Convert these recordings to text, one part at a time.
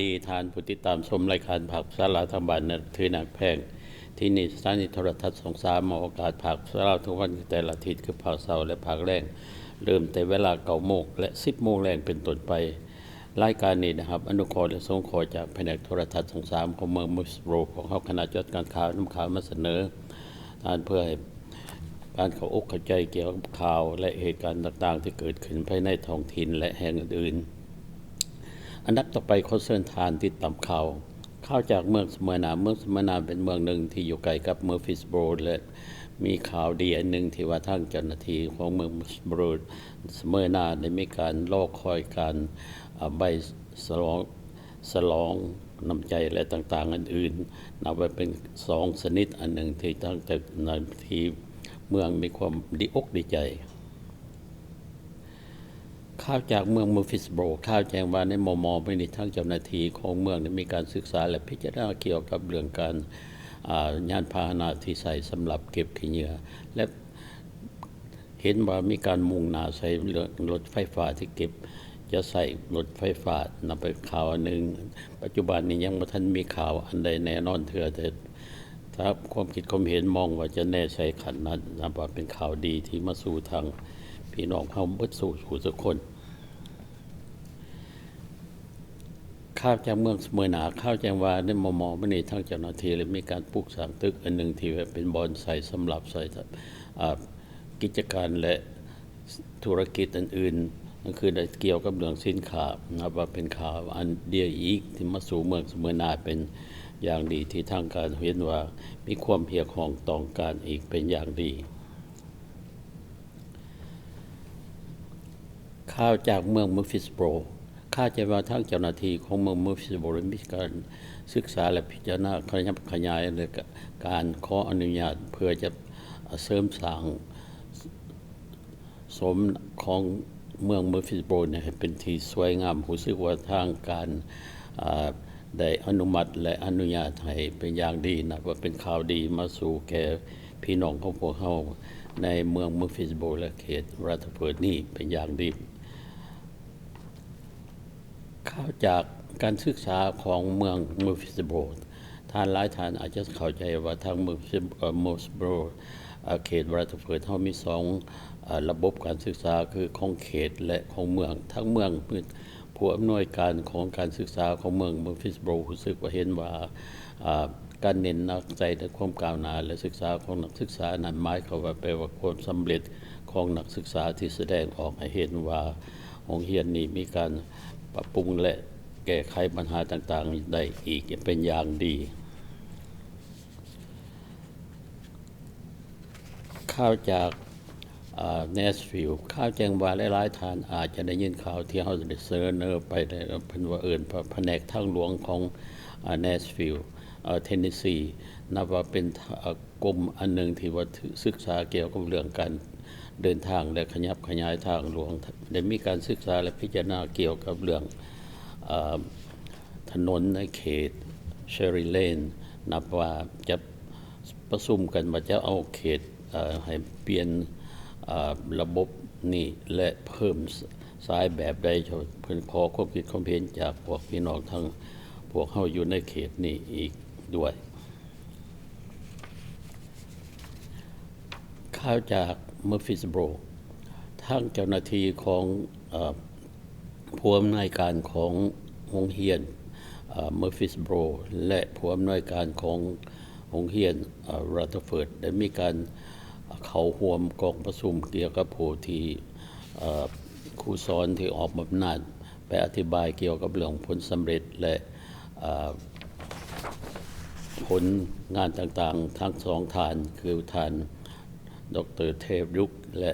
ດີທ່ານຜູ້ຕິດຕາມຊົມລາຍການພາກພາສາລາວທາງບ້ານ ແລະ ທີ່ຮັກແພງ. ທີ່ນີ້ສະຖານີໂທລະທັດຊ່ອງສາມ ອອກອາກາດພາກພາສາລາວທຸກວັນ ແຕ່ລະອາທິດ ຄືພາກເຊົ້າ ແລະ ພາກແລງ, ເລີ່ມແຕ່ເວລາເກົ້າໂມງ ແລະ ສິບໂມງແລງເປັນຕົ້ນໄປ. ລາຍການນີ້ໄດ້ຮັບອະນຸເຄາະ ແລະ ສົງເຄາະຈາກພະແນກໂທລະທັດຊ່ອງສາມຂອງເມືອງ Murfreesboro. ພວກເຮົາຄະນະຈັດການຂ່າວນຳຂ່າວມາສະເໜີທ່ານ ເພື່ອໃຫ້ການເຂົ້າອົກເຂົ້າໃຈກ່ຽວກັບຂ່າວ ແລະ ເຫດການຕ່າງໆທີ່ເກີດຂຶ້ນພາຍໃນທ້ອງຖິ່ນ ແລະ ແຫ່ງອື່ນໆ. ອັນດັບຕໍ່ໄປ ຂໍເຊີນທ່ານຕິດຕາມຂ່າວ. ຂ່າວຈາກເມືອງສະເມີນາ. ເມືອງສະເມີນາເປັນເມືອງໜຶ່ງທີ່ຢູ່ໃກ້ກັບ Murfreesboro ແລະ ມີຂ່າວດີອັນໜຶ່ງທີ່ວ່າທາງເຈົ້າໜ້າທີ່ຂອງເມືອງ Murfreesboro ສະເມີນາໄດ້ມີການລໍຄອຍການ ອາ ໃບສະຫຼອງ ສະຫຼອງນ້ຳໃຈ ແລະ ຕ່າງໆ ອື່ນໆ ນັບວ່າເປັນສອງຊະນິດອັນໜຶ່ງທີ່ທາງເຈົ້າໜ້າທີ່ເມືອງມີຄວາມດີອົກດີໃຈ. ຂ່າວຈາກເມືອງ Murfreesboro. ຂ່າວແຈ້ງວ່າໃນມໍ່ໆມານີ້ ທາງເຈົ້າໜ້າທີ່ຂອງເມືອງໄດ້ມີການສຶກສາ ແລະ ພິຈາລະນາກ່ຽວກັບເລື່ອງການ ອາ ຍານພາຫະນະທີ່ໃຊ້ສຳລັບເກັບຂີ້ເຫຍື້ອ ແລະ ເຫັນວ່າມີການມຸ່ງໜ້າໃສ່ເລື່ອງລົດໄຟຟ້າທີ່ເກັບ ຈະໃຊ້ລົດໄຟຟ້ານຳໄປຂ່າວອັນໜຶ່ງ. ປັດຈຸບັນນີ້ຍັງບໍ່ທັນມີຂ່າວອັນໃດແນ່ນອນເທື່ອ, ແຕ່ຕາມຄວາມຄິດຄວາມເຫັນມອງວ່າຈະແນ່ໃສ່ຂັ້ນນັ້ນ ນັບວ່າເປັນຂ່າວດີທີ່ມາສູ່ທາງພີ່ນ້ອງເຮົາເບິດສູ່ຜູ້ທຸກຄົນ. ຂ່າວຈາກເມືອງສະເມີນາ. ຂ່າວແຈ້ງວ່າໃນມໍ່ໆມານີ້ ທາງເຈົ້າໜ້າທີ່ໄດ້ມີການປຸກສ້າງຕຶກອັນໜຶ່ງທີ່ວ່າເປັນບ່ອນໃຊ້ສຳລັບໃຊ້ ອາ ກິດຈະການ ແລະ ທຸລະກິດອື່ນໆ ນັ້ນຄືໄດ້ກ່ຽວກັບເລື່ອງສິນຄ້າ. ນັບວ່າເປັນຂ່າວອັນດຽວອີກທີ່ມາສູ່ເມືອງສະເມີນາເປັນຢ່າງດີ ທີ່ທາງການເຫັນວ່າມີຄວາມຮຽກຮ້ອງຕ້ອງການອີກເປັນຢ່າງດີ. ຂ່າວຈາກເມືອງ Murfreesboro. ຂ່າວແຈ້ງວ່າທາງເຈົ້າໜ້າທີ່ຂອງເມືອງ Murfreesboro ໄດ້ມີການສຶກສາ ແລະ ພິຈາລະນາຂະຫຍັບຂະຫຍາຍ ແລະ ການຂໍອະນຸຍາດເພື່ອຈະເສີມສ້າງ ສົມຂອງເມືອງ Murfreesboro ນີ້ໃຫ້ເປັນທີ່ສວຍງາມ. ຮູ້ສຶກວ່າທາງການ ອາ ໄດ້ອະນຸມັດ ແລະ ອະນຸຍາດໃຫ້ເປັນຢ່າງດີ, ນັບວ່າເປັນຂ່າວດີມາສູ່ແກ່ພີ່ນ້ອງຂອງພວກເຮົາໃນເມືອງ Murfreesboro ແລະ ເຂດ Rutherford ນີ້ເປັນຢ່າງດີ. ຂ່າວຈາກການສຶກສາຂອງເມືອງ Murfreesboro. ທ່ານ ຫຼາຍທ່ານອາດຈະເຂົ້າໃຈວ່າທາງ Murfrees- ເອີ Murfreesboro ເອີ ເຂດ Rutherford ເຮົາມີສອງ ເອີ ລະບົບການສຶກສາ ຄືຂອງເຂດ ແລະ ຂອງເມືອງ. ທາງເມືອງ ຜູ້ອຳນວຍການຂອງການສຶກສາຂອງເມືອງ Murfreesboro ຮູ້ສຶກວ່າເຫັນວ່າ ອາ ການເນັ້ນໜັກໃສ່ໃນຄວາມກ້າວໜ້າ ແລະ ສຶກສາຂອງນັກສຶກສານັ້ນ ໝາຍຄວາມວ່າ ແປວ່າຄວາມສຳເລັດຂອງນັກສຶກສາທີ່ສະແດງອອກໃຫ້ເຫັນວ່າໂຮງຮຽນນີ້ມີການປັບປຸງ ແລະ ແກ້ໄຂບັນຫາຕ່າງໆໄດ້ອີກເປັນຢ່າງດີ. ຂ່າວຈາກ ອາ Nashville. ຂ່າວແຈ້ງວ່າຫຼາຍໆທ່ານອາດຈະໄດ້ຍິນຂ່າວທີ່ເຮົາໄດ້ສະເໜີໄປແລ້ວ ເພິ່ນວ່າເອີ້ນພະ ພະແນກທາງຫຼວງຂອງ ອາ Nashville ເອີ Tennessee ນັບວ່າເປັນ ເອີ ກົມອັນໜຶ່ງທີ່ວ່າສຶກສາກ່ຽວກັບເລື່ອງການເດີນທາງ ແລະ ຂະຫຍັບຂະຫຍາຍທາງຫຼວງ ໄດ້ມີການສຶກສາ ແລະ ພິຈາລະນາກ່ຽວກັບເລື່ອງ ເອີ ຖະໜົນໃນເຂດ Cherry Lane ນັບວ່າຈະປະຊຸມກັນວ່າຈະເອົາເຂດ ເອີ ໃຫ້ປ່ຽນ ເອີ ລະບົບນີ້ ແລະ ເພີ່ມສາຍແບບໃດ. ເພິ່ນຂໍຄວາມຄິດຄວາມເຫັນຈາກພວກພີ່ນ້ອງທັງພວກເຮົາຢູ່ໃນເຂດນີ້ອີກດ້ວຍ. ຂ່າວຈາກ Murfreesboro. ທາງເຈົ້າໜ້າທີ່ຂອງ ເອີ ຜູ້ອຳນວຍການຂອງໂຮງຮຽນ ເອີ Murfreesboro ແລະ ຜູ້ອຳນວຍການຂອງໂຮງຮຽນ ເອີ Rutherford ໄດ້ມີການເຂົ້າຮ່ວມກອງປະຊຸມກ່ຽວກັບຜູ້ທີ່ ເອີ ຄູສອນທີ່ອອກບຳນານ ໄປອະທິບາຍກ່ຽວກັບເລື່ອງຜົນສຳເລັດ ແລະ ເອີ ຜົນງານຕ່າງໆ ທັງສອງທ່ານ ຄືທ່ານ ດຣ Ted Rooke ແລະ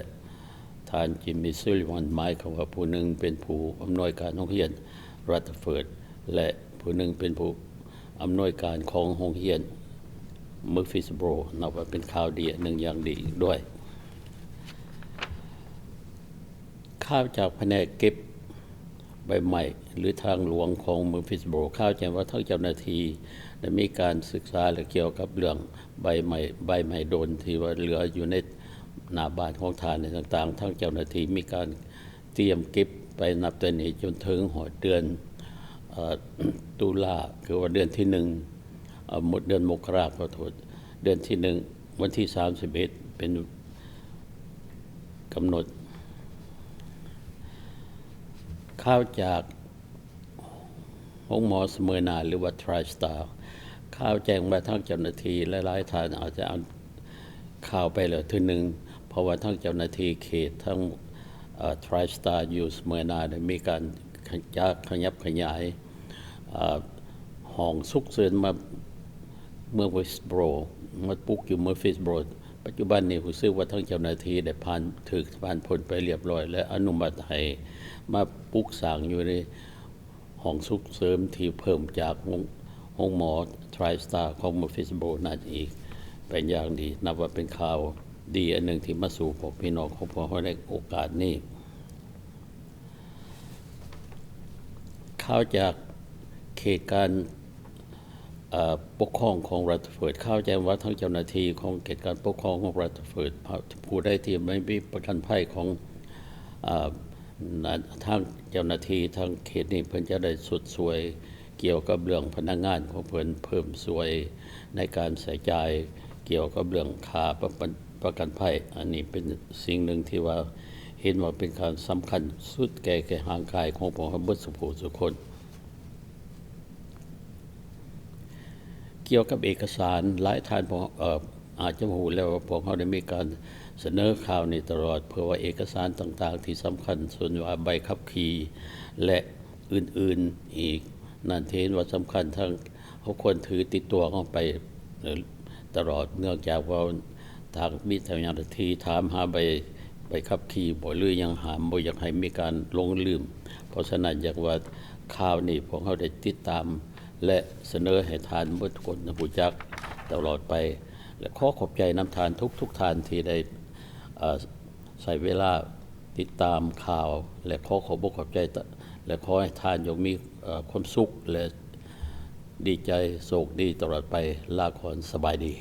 ທ່ານ Jimmy Sullivan ໝາຍຄວາມວ່າຜູ້ໜຶ່ງເປັນຜູ້ອຳນວຍການໂຮງຮຽນ Rutherford ແລະ ຜູ້ໜຶ່ງເປັນຜູ້ອຳນວຍການຂອງໂຮງຮຽນ Murfreesboro ນັບວ່າເປັນຂ່າວດີອັນໜຶ່ງຢ່າງດີອີກດ້ວຍ. ຂ່າວຈາກພະແນກເກັບໃບໄມ້ ຫຼື ທາງຫຼວງຂອງ Murfreesboro. ຂ່າວແຈ້ງວ່າທາງເຈົ້າໜ້າທີ່ໄດ້ມີການສຶກສາ ແລະ ກ່ຽວກັບເລື່ອງໃບໄມ້ ໃບໄມ້ດົນທີ່ວ່າເຫຼືອຢູ່ໃນໜ້າບ້ານຂອງທ່ານ ແລະ ຕ່າງໆ. ທາງເຈົ້າໜ້າທີ່ມີການຕຽມເກັບໄປນັບແຕ່ນີ້ຈົນເຖິງຮອດເດືອນ ເອີ ຕຸລາ ຄືວ່າເດືອນທີໜຶ່ງ ເອີ ເດືອນມົກກະລາ ຂໍໂທດ ເດືອນທີໜຶ່ງ ວັນທີສາມສິບເອັດ ເປັນກຳນົດ. ຂ່າວຈາກໂຮງໝໍສະເມີນາ ຫຼືວ່າ TriStar ຂ່າວແຈ້ງວ່າທາງເຈົ້າໜ້າທີ່ຫຼາຍໆທ່ານອາດຈະອ່ານ ຂ່າວໄປແລ້ວເທື່ອໜຶ່ງ ເພາະວ່າທາງເຈົ້າໜ້າທີ່ເຂດ ທາງ ເອີ TriStar ຢູ່ສະເມີນາ ໄດ້ມີການຂະ ຈະຂະຫຍັບຂະຫຍາຍ ເອີ ຫ້ອງສຸກເສີນມາເມືອງ Murfreesboro ມາປຸກຢູ່ເມືອງ Murfreesboro. ປັດຈຸບັນນີ້ຮູ້ສຶກວ່າທາງເຈົ້າໜ້າທີ່ໄດ້ຜ່ານ ຖືກຜ່ານພົ້ນໄປລຽບລ້ອຍ ແລະ ອະນຸມັດໃຫ້ມາປຸກສ້າງຢູ່ໃນ ຫ້ອງສຸກເສີນທີ່ເພີ່ມຈາກໂຮງ ໂຮງໝໍ TriStar ຂອງ Murfreesboro ນັ້ນອີກເປັນຢ່າງດີ. ນັບວ່າເປັນຂ່າວດີອັນໜຶ່ງທີ່ມາສູ່ພວກພີ່ນ້ອງຂອງພວກເຮົາໃນໂອກາດນີ້. ຂ່າວຈາກເຂດການ ເອີ ປົກຄອງຂອງ Rutherford ຂ່າວແຈ້ງວ່າທາງເຈົ້າໜ້າທີ່ຂອງເຂດການປົກຄອງຂອງ Rutherford ຜູ້ໃດທີ່ໄມ່ມີປະກັນໄພຂອງ ເອີ ທາງເຈົ້າໜ້າທີ່ທາງເຂດນີ້ ເພິ່ນຈະໄດ້ຊົດຊ່ວຍກ່ຽວກັບເລື່ອງພະນັກງານຂອງເພິ່ນ ເພີ່ມຊ່ວຍໃນການໃຊ້ຈ່າຍກ່ຽວກັບເລື່ອງຄ່າປະ ປະ ປະກັນໄພ. ອັນນີ້ເປັນສິ່ງໜຶ່ງທີ່ວ່າເຫັນວ່າເປັນການສຳຄັນສຸດແກ່ ແກ່ຮ່າງກາຍຂອງພວກເຮົາເບິດສູ່ຜູ້ສູ່ຄົນ. ກ່ຽວກັບເອກະສານ ຫຼາຍທ່ານພວກ ເອີ ອາດຈະຮູ້ແລ້ວວ່າພວກເຮົາໄດ້ມີການສະເໜີຂ່າວນີ້ຕະຫຼອດ ເພື່ອວ່າເອກະສານຕ່າງໆທີ່ສຳຄັນ ສ່ວນວ່າໃບຂັບຂີ່ ແລະ ອື່ນໆອີກນັ້ນ ທີ່ເຫັນວ່າສຳຄັນ ທັງເຮົາຄວນຖືຕິດຕົວເຮົາໄປ ເອີ ຕະຫຼອດ ເນື່ອງຈາກວ່າ ທາງມີເຈົ້າໜ້າທີ່ຖາມຫາໃບ ໃບຂັບຂີ່ບໍ ຫຼື ຍັງຫ້າມບໍ່ຢາກໃຫ້ມີການຫຼົງລືມ. ເພາະສະນັ້ນ ຢາກວ່າຂ່າວນີ້ພວກເຮົາໄດ້ຕິດຕາມ ແລະ ສະເໜີໃຫ້ທ່ານເບິດທຸກຄົນຮູ້ຈັກຕະຫຼອດໄປ ແລະ ຂໍຂອບໃຈນຳທ່ານທຸກໆທ່ານທີ່ໄດ້ ເອີ ໃຊ້ເວລາຕິດຕາມຂ່າວ ແລະ ຂໍຂອບອົກຂອບໃຈ ແລະ ຂໍໃຫ້ທ່ານຈົ່ງມີ ເອີ ຄວາມສຸກ ແລະ ດີໃຈ ໂຊກດີຕະຫຼອດໄປ. ລາກ່ອນ ສະບາຍດີ.